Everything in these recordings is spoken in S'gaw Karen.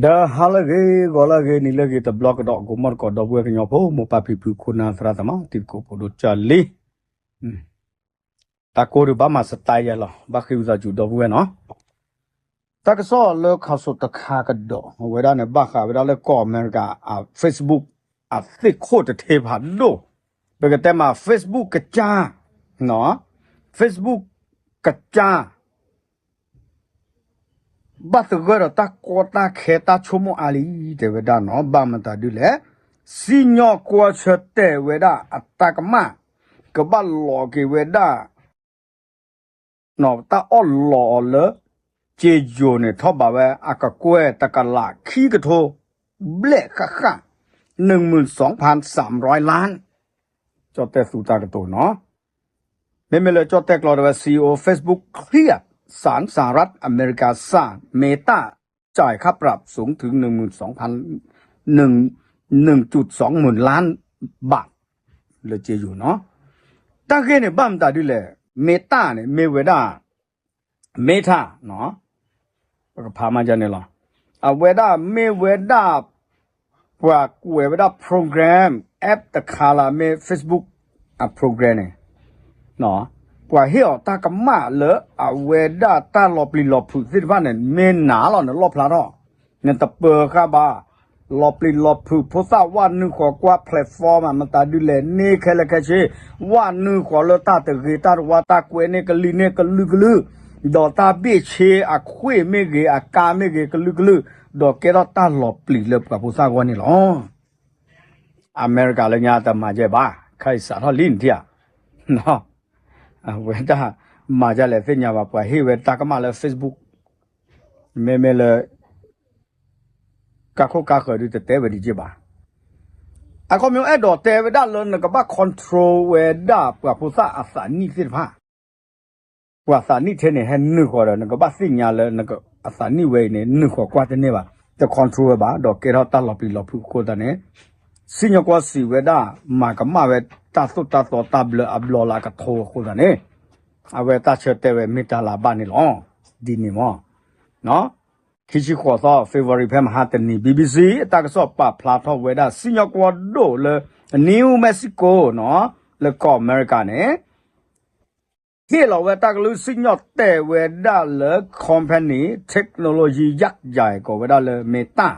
ဒီးဟါလၢအဂ့ၤ ဂီၤလၢအဂ့ၤ နံၤလၢအဂ့ၤ တဘျီကဒီး ကိးမီၢ်တကိး ဒီပုၢ်ဝဲၢ်ကညီဖိ မိၢ်ပၢ်ဖံဖု ခိၣ်နၢ်သရၣ်သမါ တံၤသကိးဖိဒိၣ်ကၢ်လံ တၢ်ကိၢ်ဒုးဘၣ်မၤစတါယဲလီၤ ဘၣ်ဃ့ဝံသးစူၤ ဒီပုၢ်ဝဲၢ်နီၤ တၢ်ကစီၣ်လၢခါစိၤတခါကဒီး အဝဲဒၣ်န့ၣ် ဘၣ်ဃးဝဲဒၣ်လၢကီၢ်အမဲရကၤ အ Facebook အသ့ၣ်ခိၣ်တထ့ဖးဒိၣ် ပကတဲမး Facebook ကစၢ် Facebook ကစၢ် ဘၣ်သဂၢၢ်ဒီးတၢ်ကီတၢ်ခဲတၢ်ဆိကမိၣ်အါလံ တဲဝဲဒၣ်နီၤ ဘၣ်မတၤဒုလဲၣ် စံၣ်ညီၣ်ကွီၢ်ဆၢတဲာ်ဝဲဒၣ်အတၢ်ကမၣ် ကဘၣ်လီၤက့ၤဝဲဒၣ် တၢ်အီၣ်လီၤအီၤလၢ က့ယိၤန့ၣ် ထီၣ်ဘးဝဲအကကွဲၢ်တကလးခံကထိ ဘျဲၣ်ဃၣ်ဃၣ် หนึ่งหมื่นสองพันสามร้อยล้าน ကၠီၣ်တဲၣ်သူတၢ်ကတိၤနီၤ မ့မ့ၢ်လၢကၠီၣ်တဲၣ်ကျိၤတဲဝဲ CEO Facebook เคลียร์ ศาลสหรัฐอเมริกาสั่ง Meta จ่ายค่าปรับสูงถึงหนึ่งหมื่นสองพัน หนึ่ง หนึ่งจุดสองหมื่นล้านบาท လၢက့ယိၤနီၤ တၢ်ဂ့ၢ်န့ၣ် ဘၣ်မတၤဒုလဲၣ် Meta န့ၣ် မ့ၢ်ဝဲဒၣ် Meta နီၤ ပကဖးမးဒ်န့ၣ်လီၤ အဝဲဒၣ်မ့ၢ်ဝဲဒၣ် ပှၤကွဲးဝဲဒၣ် program app တခါလၢမ့ၢ် Facebook အ program န့ၣ် ပှၤဟ့ၣ်အီၤတၢ်ကမၣ်လၢအဝဲဒၣ်တၢ်လီၤပျံၤလီၤဖုးသ့ၣ်တဖၣ်န့ၣ် မ့ၢ်နၤလီၤ နလီၣ်ဖျါထီၣ် နတပၢၤဃာ်ဘၣ် လီၤပျံၤလီၤဖုးဖိသၣ်ဝဲနုာ်ဃီၤကွၢ် platform မတၤဒုလဲၣ်န့ၣ်ခဲလၢာ်ခဲဆ့ ဝဲနုာ်ဃီၤလၢတၢ်တဂ့ၤတၢ်တဝါ တၢ်ကွဲန့ၢ်ကလံၤန့ၢ်ကလုာ်ကလုာ် ဒီးတၢ်ဘ့ၣ်ဆ့အခွ့ၣ်မ့ၢ်ဂ့ၤ အကါမ့ၢ်ဂ့ၤ ကလုာ်ကလုာ် ဒီးကဲထီၣ်တၢ်လီၤပျံၤလၢပှၤဖိသၣ်အဂီၢ်န့ၣ်လီၤ အမဲရကၤလၢညါတမၤယဲၢ်ဘၣ် ခါအံၤစးထီၣ်လံနထံၣ်ဧါ အဝဲဒၣ်မၤဒ်လဲၣ်သ့ၣ်ညါဘၣ် ပှၤဟ့ၣ်ဝဲတၢ်ကမၣ်လၢ Facebook မ့မ့ၢ်လၢ ကါခိၣ်ကါဃၢၤဒုးတတဲဝဲဒ်က့ဘၣ်. အခီပညီအဲၣ်ဒိးတဲဝဲဒၣ်လၢနကဘၣ် control ဝဲဒၣ်ပှၤဖိသၣ်အသးနံၣ်သ့ၣ်တဖၣ်, ပှၤသးနံၣ်ထဲန့ၣ် ဟဲနုာ်ဃီၤဒီး နကဘၣ်သ့ၣ်ညါလၢနကအသးနံၣ်ဝဲအံၤန့ၣ် နုာ်ဃီၤကွၢ်တန့ၢ်ဘၣ်, တ control ဝဲဘၣ်, ဒီးကဲထီၣ်တၢ်လီၤပျံၤလီၤဖုးအဃိသတးန့ၣ် စံၣ်ညီၣ်ကွီၢ်စံးဝဲဒၣ် မၤကမၣ်ဝဲတၢ်သိၣ်တၢ်သီတၢ်ဘျၢအဘျီလၢအကထိအဃိသတးန့ၣ် အဝဲတၢ်ဆၢတဲာ်ဝဲမ့ၢ်တၢ်လၢအဘၣ်န့ၣ်လီၤ. ဒ်န့ၣ်မ့ၢ် ခံဆံဃိးသီ February ဖဲမဟါတနံၤ BBC အတၢ်ကစီၣ်ပာ်ဖျါထီၣ်ဝဲဒၣ် စံၣ်ညီၣ်ကွီၢ်ဒိၣ်လၢ New Mexico နီၤ လၢကီၢ်အမဲရကၤန့ၣ် ဟ့ၣ်လီၤဝဲတၢ်ကလုၢ်စံၣ်ညီၣ်တဲာ်ဝဲဒၣ်လၢ company technology ယၣ်ယၣ် ကိးဝဲဒၣ်လၢ Meta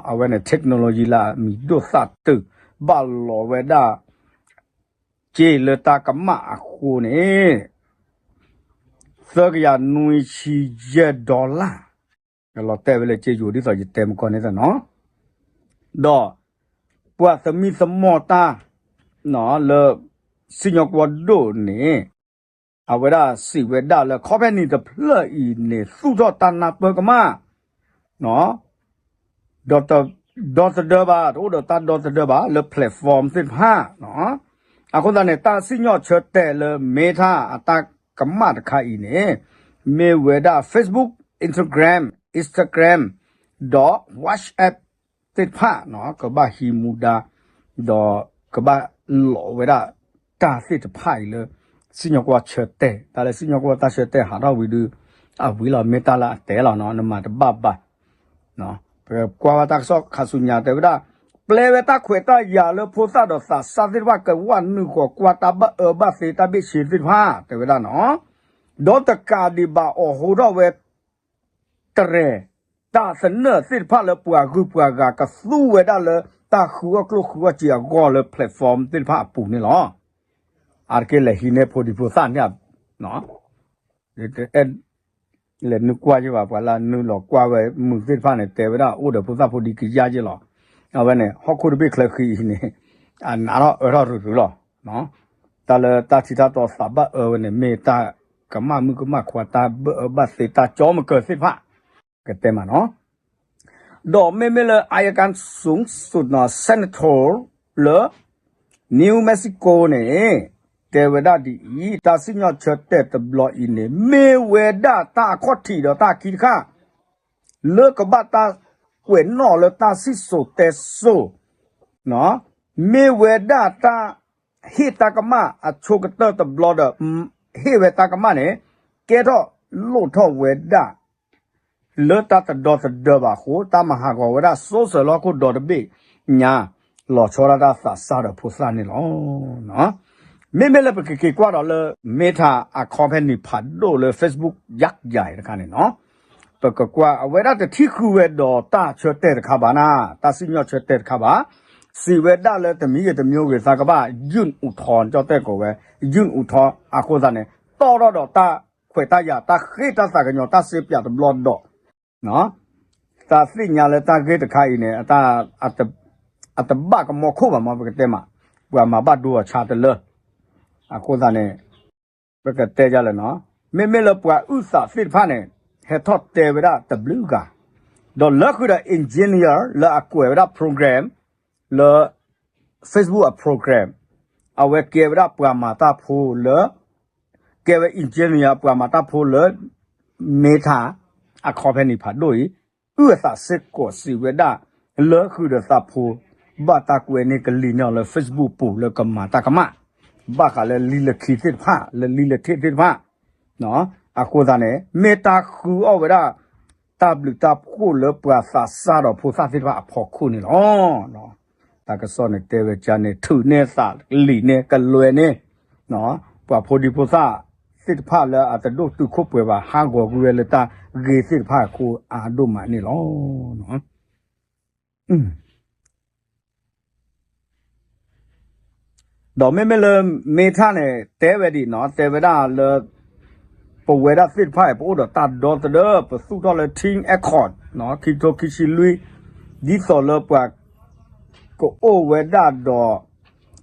အဝဲန့ၣ် technology လၢအမံၤဒိၣ်သၣ်တုာ် ဘၣ်လီၤဝဲဒၣ် က့လၢတၢ်ကမၣ်အဃိန့ၣ် သၢကယၤနွံဆံယဲၢ် dollar လီၤတဲာ်ဝဲလၢက့ယိၤဒ်သိးယတဲမကီၢ်န့ၣ်သနီၤ, ဒီးပှၤသမံသမိးတၢ် လၢ စံၣ်ညီၣ်ကွီၢ်ဒိၣ်န့ၣ် အဝဲဒၣ်စံးဝဲဒၣ်လၢ company တဖျၢၣ်အံၤန့ၣ် သူၣ်ထီၣ်တၢ်နၢ်ပၢၢ်ကမၣ် ဒီးတ ဒီသဒၢဘၣ်, တအိၣ်ဒီးတၢ်ဒီသဒၢဘၣ် လၢ platform သ့ၣ်တဖၣ်. အဃိသတးန့ၣ် တၢ်စံၣ်ညီၣ်ဆၢတဲာ်လၢ Meta အတၢ်ကမၣ်တခါအံၤန့ၣ် မ့ၢ်ဝဲဒၣ် Facebook, Instagram, Instagram ဒီး WhatsApp သ့ၣ်တဖၣ် ကဘၣ်ဟံးမူဒါ ဒီးကဘၣ်လီၤဝဲဒၣ် တၢ်သ့ၣ်တဖၣ်အံၤလၢ စံၣ်ညီၣ်ကွီၢ်ဆၢတဲာ်, တၢ်လၢစံၣ်ညီၣ်ကွီၢ်တၢ်ဆၢတဲာ်ဟးထီၣ်ဝံၤဒုး အဝံၤလီၤ မ့ၢ်တၢ်လၢအတဲလီၤနီၤ နမၤတဘၣ်ဘၣ်. ပကွၢ်ဝဲတၢ်ကစီၣ်ခါဆူညါတဲဝဲဒၣ် ပျဲဝဲတၢ်ခွဲးတၢ်ယာ်လၢဖိသၣ်ဒီးသးစၢ်သ့ၣ်တဖၣ် ကဝဲနုာ်ဃီၤကွၢ်တၢ်ဘၣ်အၢဘၣ်သီတၢ်ဘ့ၣ်ဆ့သ့ၣ်တဖၣ် တဲဝဲဒၣ်နီၤ, ဒီးတကးဒံးဘၣ်အီၤဟိထီၣ်ဝဲ တရဲၣ် တၢ်သနၢၣ်သ့ၣ်တဖၣ်လၢပှၤဂုၤပှၤဂၤကသူဝဲဒၣ်လၢတၢ်ဃုအီၣ်ကျိၣ်ဃုအီၣ်စ့အဂီၢ်လၢ platform သ့ၣ်တဖၣ်အပူၤန့ၣ်လီၤ. အါတက့ၢ်လဲၤဟံးန့ၢ်ဖိဒံဖိသၣ်န့ၣ် လဲၤနုာ်ကွၢ်ယ့ၢ်ဘၣ် ပှၤလၢနုာ်လီၤကွၢ်ဝဲမုာ်သ့ၣ်တဖၣ်န့ၣ် တဲဝဲဒၣ်အိၣ်ဒီးဖိသၣ်ဖိဒံကယၢ်ယ့ၢ်လီၤ. အဝဲန့ၣ် ဟီၣ်ခိၣ်တဘ့ၣ်ချၢဃံအံၤန့ၣ် အနးထီၣ်အၢထီၣ်ရုရုလီၤ. တၢ်လၢတၢ်ထံတၢ်တီသးဘၣ်အၢဝဲန့ၣ် မ့ၢ်တၢ်ကမၣ်မုၣ်ကမၣ်ခွါ တၢ်ဘၣ်အၢဘၣ်သီ တၢ်ကၠီမကၢၤသ့ၣ်တဖၣ် ကတဲမးနီၤ. ဒီးမ့မ့ၢ်လၢ อัยการสูงสุดနီၤ Senator လၢ New Mexico န့ၣ် တဲဝဲဒၣ်ဒ်အံၤ တၢ်စံၣ်ညီၣ်ဆၢတဲာ်တဘျီအံၤန့ၣ် မ့ၢ်ဝဲဒၣ်တၢ်အခီၣ်ထံးဒီးတၢ်ခံတခါ လၢကဘၣ်တၢ်ကွဲးနီၣ်လၢတၢ်စံၣ်စိၤတဲစိၤ မ့ၢ်ဝဲဒၣ်တၢ်ဟ့ၣ်တၢ်ကမၣ်အဆိကတၢၢ်တဘျီဒီး ဟ့ၣ်ဝဲတၢ်ကမၣ်န့ၣ် ကဲထီၣ်လိၣ်ထီၣ်ဝဲဒၣ် လၢတၢ်တဒီသဒၢဘၣ်အဃိ တၢ်မၤဟးဂီၤဝဲဒၣ် social လၢဟီၣ်ခိၣ်ဒီတဘ့ၣ်ညါ လီၤဆီဒၣ်တၢ်သးစၢ်ဒီးဖိသၣ်န့ၣ်လီၤ. မ့မ့ၢ်လၢပကက့ၤကွၢ်ဒီးလၢ Meta အ company ဖးဒိၣ်လၢ Facebook ယါကယၤအံၤတခါန့ၣ်နီၤ, ပကကွၢ်အဝဲဒၣ်တထံၣ်ဃုာ်ဝဲဒီးတၢ်ဆၢတဲာ်တခါဘၣ်နၤ, တၢ်စံၣ်ညီၣ်ဆၢတဲာ်တခါဘၣ်, စံးဝဲဒၣ်လၢတမံၤဂ့ၤတမံၤဂ့ၤသးကဘၣ် ယုၢ်အူထီ ကၠီၣ်တဲၣ်ကိးဝဲ ယုၢ်အူထီ အဃိသတးန့ၣ် တီၣ်ထီၣ်ဒီးတၢ်ခွဲးတၢ်ယာ် တၢ်ဃ့တၢ်သးကညီၤ တၢ်စ့ပၠးတဘျီဒီး သးသ့ၣ်ညါလၢတၢ်ဂ့ၢ်တခါအံၤန့ၣ် အတဘၣ်ကမီၤခိၣ်ဘၣ်မ့ၢ်ပကတဲမး, ပှၤမၤဘၣ်ဒိအီၤဆါတလၢ, အဃိသတးန့ၣ် ပကတဲယါလၢနီၤ, မ့မ့ၢ်လၢပှၤအုၣ်သးသ့ၣ်တဖၣ်န့ၣ် ဟဲထီၣ်တဲဝဲဒၣ်တဘျုးဂၤ, ဒီးလၢဃုာ်ဒီး engineer လၢအကွဲးဝဲဒၣ် program လၢ Facebook အ program, အဝဲကဲဝဲဒၣ်ပှၤမၤတၢ်ဖိလၢ ကဲဝဲ engineer ပှၤမၤတၢ်ဖိလၢ Meta အ company ဖးဒိၣ်အံၤ အုၣ်အသးစ့ၢ်ကီးစံးဝဲဒၣ် လၢဃုာ်ဒီးသးဖိ ဘၣ်တၢ်ကွဲန့ၢ်ကလံၤန့ၢ်အီၤလၢ Facebook ပူၤလၢကမၤတၢ်ကမၣ်, ဘၣ်ဃးလၢလံာ်လၢခံသ့ၣ်တဖၣ် လၢလံာ်လၢထ့ၣ်သ့ၣ်တဖၣ် အဃိသတးန့ၣ် မ့ၢ်တၢ်ဃုအီၣ်ဝဲဒၣ် တၢ်ဘျုးတၢ်ဖှိၣ်လၢပှၤသးစၢ်ဒီးဖိသၣ်သ့ၣ်တဖၣ်အဖီခိၣ်န့ၣ်လီၤ. တၢ်ကစီၣ်န့ၣ်တဲဝဲကန့ၣ် ထုးန့ၢ်သးလံာ်န့ၢ်ကလွဲန့ၢ် ပှၤဖိဒံဖိသၣ်သ့ၣ်တဖၣ်လၢအတဒိၣ်တုာ်ခိၣ်ပှဲၤဘၣ် ဟးဂီၤကွံာ်ဝဲလၢတၢ်ဂ့ၤသ့ၣ်တဖၣ်အဃိအါဒိၣ်မးန့ၣ်လီၤ. ဒီးမ့မ့ၢ်လၢ Meta န့ၣ် တဲဝဲဒ်နီၤ တဲဝဲဒၣ်လၢ ပဝဲဒၣ်သ့ၣ်တဖၣ်အံၤ ပအိၣ်ဒီးတၢ်ဒီသဒၢ ပသူၣ်ထီၣ်လၢ Team Accord ခံကထိခံဆံလွံၢ် ဒ်သိးလၢပှၤ ကအိၣ်ဝဲဒၣ်ဒီး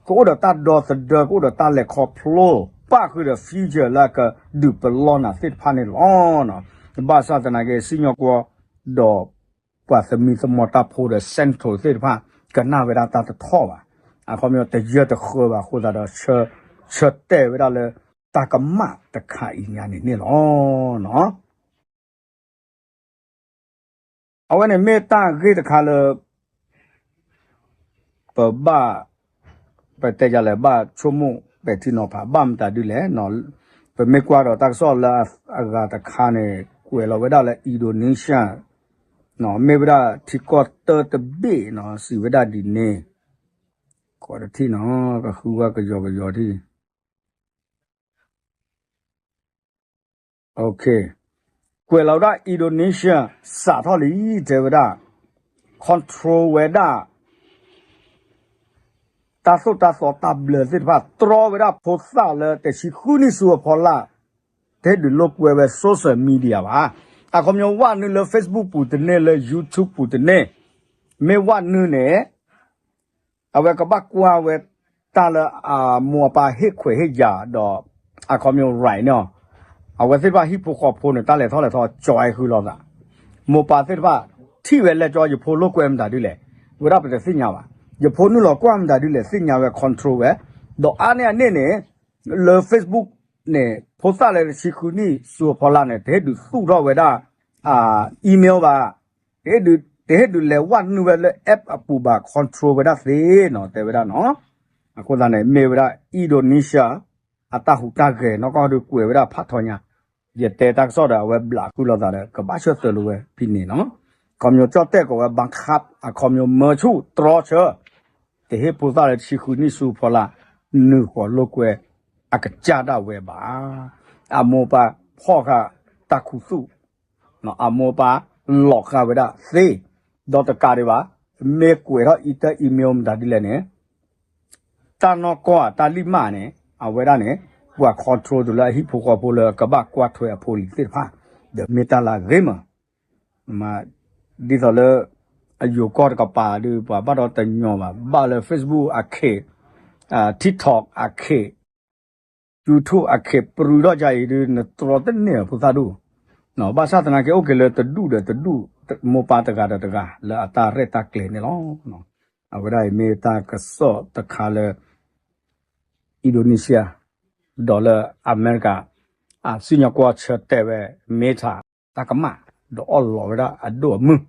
ကအိၣ်ဒီးတၢ်ဒီသဒၢ ကအိၣ်ဒီးတၢ်လဲၤခီဖျိ ပၣ်ဃုာ်ဒီး future လၢအကဒုးပလီၢ်နၤသ့ၣ်တဖၣ်န့ၣ်လီၤ. ဘၣ်ဆၣ်သနာ်က့ စံၣ်ညီၣ်ကွီၢ်ဒီး ပှၤသမံသမိးတၢ်ဖိဒီး Central သ့ၣ်တဖၣ် ကနၣ်ဝဲဒၣ်တၢ်တထီၣ်ဘၣ်. အခီပညီတယၢတဃၢဘၣ်အဃိသတးဒီး ဆၢတဲာ်ဝဲဒၣ်လၢ တၢ်ကမၣ်တခါအံၤညါန့ၣ်န့ၣ်လီၤ. အဝဲန့ၣ်မ့ၢ်တၢ်ဂ့ၢ်တခါလၢ ပဘၣ် ပတဲယၤလဲၣ် ဘၣ်ဆိကမိၣ်ပဲာ်ထံနီၤဖး ဘၣ်မတၤဒ်လဲၣ်. ပမ့ၢ်ကွၢ်ဒီးတၢ်ကစီၣ်လၢအဂၤတခါန့ၣ် ကွဲးလီၤဝဲဒၣ်လၢ Indonesia မ့ၢ်ဝဲဒၣ်ထံကီၢ်တၢတဘ့ၣ်နီၤ စံးဝဲဒၣ်ဒ်န့ၣ် ကီးတထံၣ်နီၤ ကဃုဝဲကယီကယီထံၣ် ကွဲးလီၤဝဲဒၣ် Indonesia စးထီၣ်လံ တဲဝဲဒၣ် control ဝဲဒၣ် တၢ်သိၣ်တၢ်သီတၢ်ဘျၢသ့ၣ်တဖၣ် တြီဝဲဒၣ်ဖိသၣ်လၢတဆံဃုနံၣ်ဆူအဖီလာ် တဟ့ၣ်ဒုးလိာ်ကွဲဝဲ social media ဘၣ်. အခီပညီဝဲနုာ်လၢ Facebook ပူၤတန့ၢ် လၢ YouTube ပူၤတန့ၢ် မ့ၢ်ဝဲနုာ်န့ၣ် အဝဲကဘၣ်ကွၢ်ဝဲတၢ်လၢအမိၢ်အပၢ်ဟ့ၣ်ခွဲးဟ့ၣ်ယာ်ဒီး အခီပညီ right န့ၣ် အဝဲသ့ၣ်တဖၣ်ဟံၣ်ဖိဃီဖိန့ၣ် တၢ်လဲၤထီၣ်လဲၤထီၣ် ကၠီဃုလိာ်သး, မိၢ်ပၢ်သ့ၣ်တဖၣ် ထံၣ်ဝဲလဲၤကၠီ ယဖိလိာ်ကွဲမတၤဒ်လဲၣ်, ဝဲဒၣ်ပတသ့ၣ်ညါဘၣ်, ယဖိနုာ်လီၤကွၢ်မတၤဒ်လဲၣ် သ့ၣ်ညါဝဲ control ဝဲ, ဒီးအါန့ၢ်အန့ၣ်န့ၣ် လၢ Facebook န့ၣ် ဖိသၣ်လၢတဆံဃုနံၣ်ဆူအဖီလာ်န့ၣ် တဟ့ၣ်ဒုးသူၣ်ထီၣ်ဝဲဒၣ် email ဘၣ်, တဟ့ၣ်ဒုးလဲၤဝဲနုာ်ဝဲလၢ app အပူၤဘၣ် control ဝဲဒၣ်သ့နီၤ တဲဝဲဒၣ်နီၤ. အဃိသတးန့ၣ် မ့ၢ်ဝဲဒၣ် Indonesia အတၢ်ဟူးတၢ်ဂဲၤနီၢ်ကီၢ်ဒုးကွဲးဝဲဒၣ်ဖးထီညါ, ယတဲတၢ်ကစီၣ်ဒီးအဝဲဘျးဃုလိာ်သးဒီး ကဘၣ်ဆၢသၢလိာ်ဝဲဖဲန့ၣ်နီၤ. အခီပညီကၠီၣ်တဲၣ်ကိးဝဲ ဘၣ်ခး အခီပညီမၢဆူၣ်တြီဆၢ တဟ့ၣ်ဖိသၣ်လၢတဆံဃုနံၣ်ဆူဖီလာ် နုာ်ဃီၤလိာ်ကွဲ အကစၢ်ဒၣ်ဝဲဘၣ်. အမိၢ်ပၢ်ဖီၣ်ဃာ်တၢ်ခူသူၣ်, အမိၢ်ပၢ်လီၤဃာ်ဝဲဒၣ်သ့, ဒီးတကးဒံးဘၣ်, မ့ၢ်ကွဲးထီၣ် အံၤတၢ် email မတၤဒ်လဲၣ်န့ၣ် တၢ်နီၢ်ကီၢ်တၢ်လံၢ်မးန့ၣ် အဝဲဒၣ်န့ၣ် ပှၤ control တုၤလၢအဟံၣ်ဖိဃီဖိလၢကဘၣ်ကွၢ်ထွဲအဖိလံၤသ့ၣ်တဖၣ်, ဒီးမ့ၢ်တၢ်လၢအဂ့ၤမး ဒ်သိးလၢ အယိၤကီၢ်တကပၤဒုး ပှၤဘၣ်ဒီးတညီဘၣ်, ဘၣ်လၢ Facebook အခ့, TikTok အခ့, YouTube အခ့ ပြူးထီၣ်ယါအံၤဒုး နတြီတန့ၢ်အဖိသၣ်ဒူၣ်, ဘၣ်ဆၣ်သနာ်က့ အိၣ်က့ၤလၢတဒူၣ်ဒီးတဒူၣ်, မိၢ်ပၢ်တဂၤဒီးတဂၤ လၢအတၢ်ရဲၣ်တၢ်ကျဲၤန့ၣ်လီၤ. အဝဲဒၣ်အံၤမ့ၢ်တၢ်ကစီၣ်တခါလၢ Indonesia ဒီးလၢအမဲရကၤ အစံၣ်ညီၣ်ကွီၢ်ဆၢတဲာ်ဝဲ Meta တၢ်ကမၣ် ဒီးအီၣ်လီၤဝဲဒၣ်အဒိၣ်အမုၢ်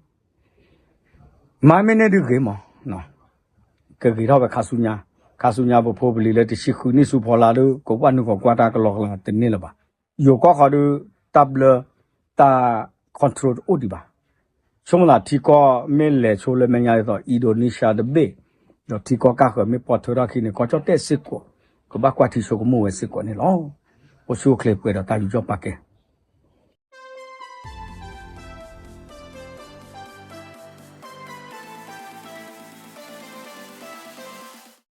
မၤမ့ၢ်န့ၢ်ဒုးဂ့ၤမး, ကဂ့ၤထီၣ်ဝဲခါဆူညါ, ခါဆူညါပဖိပလံၤလၢတဆံဃုနံၣ်ဆူဖီလာ်ဒုး ကဝဲနုာ်ဃီၤကွၢ်တၢ်ကလီကလီတန့ၢ်လၢၤဘၣ်. ယိၤကီၢ်ဃီဒုး တၢ်ဘျၢ တၢ် control တအိၣ်ဒံးဘၣ်. ဆိကမိၣ်သးထံကီၢ်မ့ၢ်လဲၤဆိလၢမဲာ်ညါဒ်သိး Indonesia တဘ့ၣ်, ဒီးထံကီၢ်ကၢ်ဃၢၤမ့ၢ်ပိာ်ထွဲထီၣ်အခံန့ၣ် ကီၢ်ကၠီၣ်တဲၣ်စ့ၢ်ကီး ကဘၣ်ကွၢ်ထံဆိကမိၣ်ဝဲစ့ၢ်ကီးန့ၣ်လီၤ. အိၣ်ဆူၣ်အိၣ်ချ့ပှဲၤဒီးတၢ်ယူးယီၣ်ပာ်ကဲ